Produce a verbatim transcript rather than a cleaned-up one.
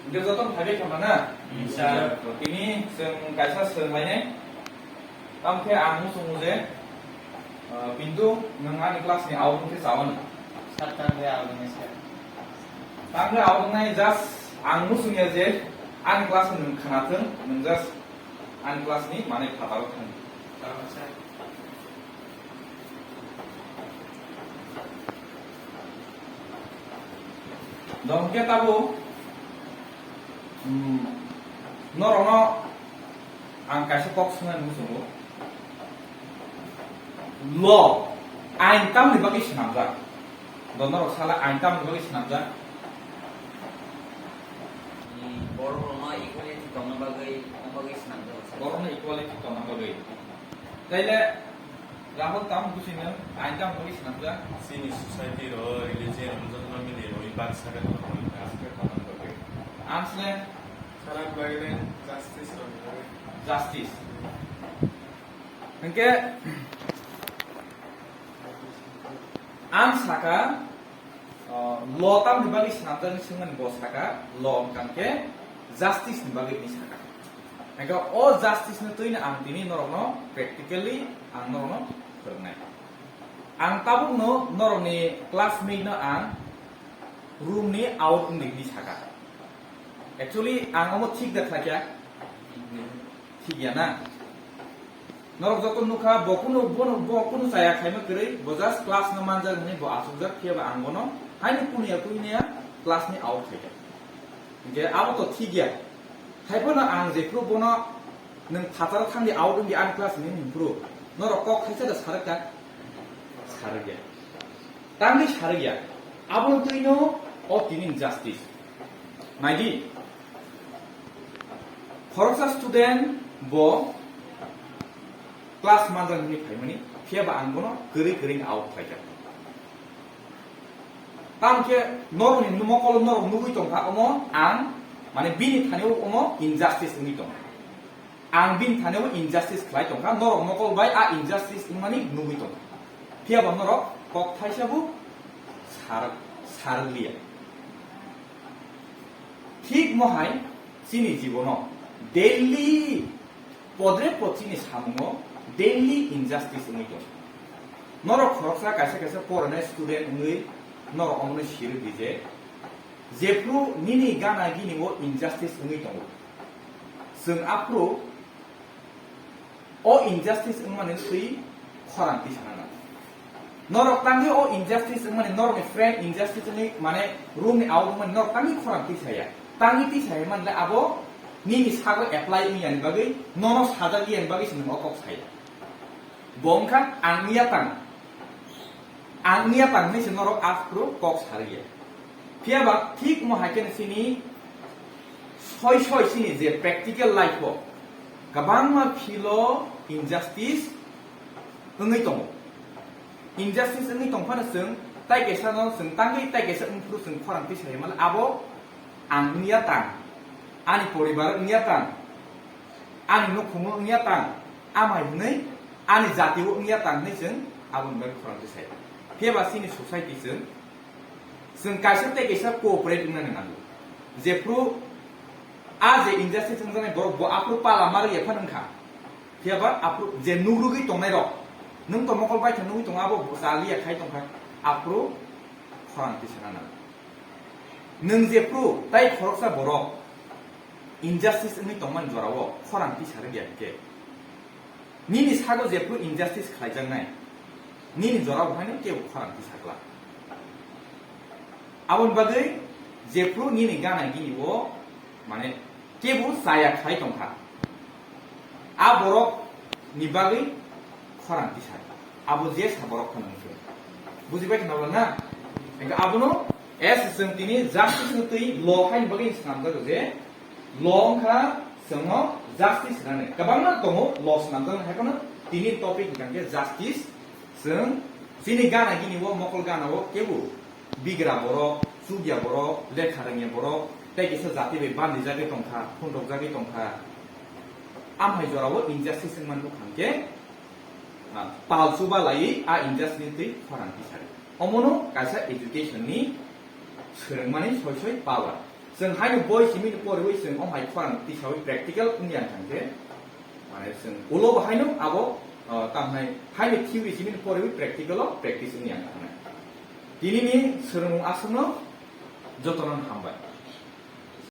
Hingke joto phaibai kha na? Hmm, sir. Tini chwng kaisa swrwnglainai. Tamkhe ang muchungo je, ah, Pintu, nwng ani class ni out wngkhe chawani. Sir, tamkhe out wngnai, sir. Tamkhe out wngnai, just ang muchungya je ani class ni nwng khnathwng, nwng just ani class ni manwi phataro thangdi. Sir. Dongke tabuk, hmm, norokno ang kaisa kok swngnani muchungo. Law, ain tamni bagwi swnamjak? Do norok sala ain tamni bagwi swnamjak? Borok rokno equality tongna bagwi, tongna bagwi swnamjak. Borokno equality tongna bagwi. Taile Rahul, tamo busi nwng, ain tamo busi swnamjak? Chini society ro religion wngjakma mili roi baksa khe tongwi baksa khe tongna bagwi. Ang sle? Kharap bagwi le justice rok bagwi. Justice. Hingke, ang saka, O, law tamni bagwi swnamjak hinwi swngmani bo saka, law wngkha khe justice ni bagwi hinwi saka. Hingkhe o justice no twino ang tini norokno practically ang norokno phwrwngnai. Ang tabukno norokni classmate no ang room ni out wngdi hinwi saka. Actually ang omo thik da khlaikha. Thik ya na? Norok joto nukha, bo kunu, bono, bo kunu chaya khaima kwrwi, bo just class no manjak hwnwi bo achukjak, phiya ba ang bono haino kunu ya, kunu ya class ni out khaikha. Hinkhe abo to thik ya. Haiphano ang jephru bono nwng phataro thangdi out wngdi ani class ni hinphru, norok kok khaisa da sarwkha? Sarwkya. Tangwi sarwkya. Aboni twino o tini justice. Naidi, khoroksa student bo class manjak hwnwi phaimani, phiya ba ang bono kwrwi kwrwi out khlaikha. Tamkhe norokni mokolo norok nugwi tongkha, omo ang, mane, bini thani o omo injustice wngwi tongo. Ang bini thani o injustice khlai tongkha, norok mokol bai a injustice wngmani nugwi tongkha. Phiya ba norok kok thaisa bo sar-, sarwkliya. Thik mohai chini jibono daily podre pod chini samungo daily injustice wngwi tongo. Norok khoroksa kaisa kaisa poranai student wngwi norok omono sirwkdi je, jephru nini gana gini o injustice wngwi tongo. Chwng aphuru o injustice wngmani twi khorang tisana nango. Norok tangwi o injustice wngmani, norokni friend injustice wngwi, mane, room ni out wngmani norok tangwi khorang tisaya. Tangwi tisaya manle abo nini sago apply wngya ni bagwi, nono sajak ya ni bagwi se nwng o kok saya. Bo wngkha ang wngya tang. Ang wngya tang hinwi se norok aphuru kok sarwkya. Phiya ba thik omo hai kheno chini soi soi chini je practical life o kwbangma philo injustice wngwi tongo. Injustice wngwi tong phano chwng tai kaisa no chwng tangwi tai kaisa wngphuru chwng khorang tisaya male abo ang wngya tang, ani poribar wngya tang, ani nukhungo wngya tang, amai hwnwi ani jatio wngya tang hwnwi chwng aboni bagwi khorang tisaya. Phiya ba chini society chwng, chwng kaisa tei kaisa cooperate wngnani nango. Jephru a je injustice wngjaknai borok bo aphuru pala ma rwya phano wngkha. Phiya ba aphuru je nugrugwi tongnai rok, nwng to mokol baithang nugwi tongo, abo chaliya khai tongkha, aphuru khorang tisana nango. Nwng jephru tai khoroksa borok injustice wngwi tongmani jorao khorang tisarwkya hinkhe, nini sago jephru injustice khlaijaknai, nini jorao haino kebo khorang tisakla. Aboni bagwi jephru nini gana gini o, mane, kebo chaya khlai tongkha. A borok ni bagwi khorang tisai. Abo je sa borok phano wngkhe. Bujibai khna na? Engkha abono as chwng tini justice no twi law haini bagwi swnamjago je law wngkha chwngno justice rwnani. Kwbangma tongo law swnamjaknai, hai phano tini topic hwnkha khe justice. Chwng chini gana gini o, mokol gana o kebo bigra borok, chukya borok, lekha rwngya borok, tei kisa jati bai bandijagwi tongkha, phunrokjagwi tongkha. Amhai jorao injustice wngmani bwkhang khe, ah, pal chuba laiwi a injustice ni twi khorang tisari. Omono kaisa education ni swrwngmani soi soi power. Chwng haino boi simi poriwi chwng o hai khorang tisawi practical wngya thangkhe, mane chwng ulo bo haino abo, uh, tamhai haino theory simi poriwi practical o practice wngya thangnai. Tinini swrwngmung aswkno jotono hambai.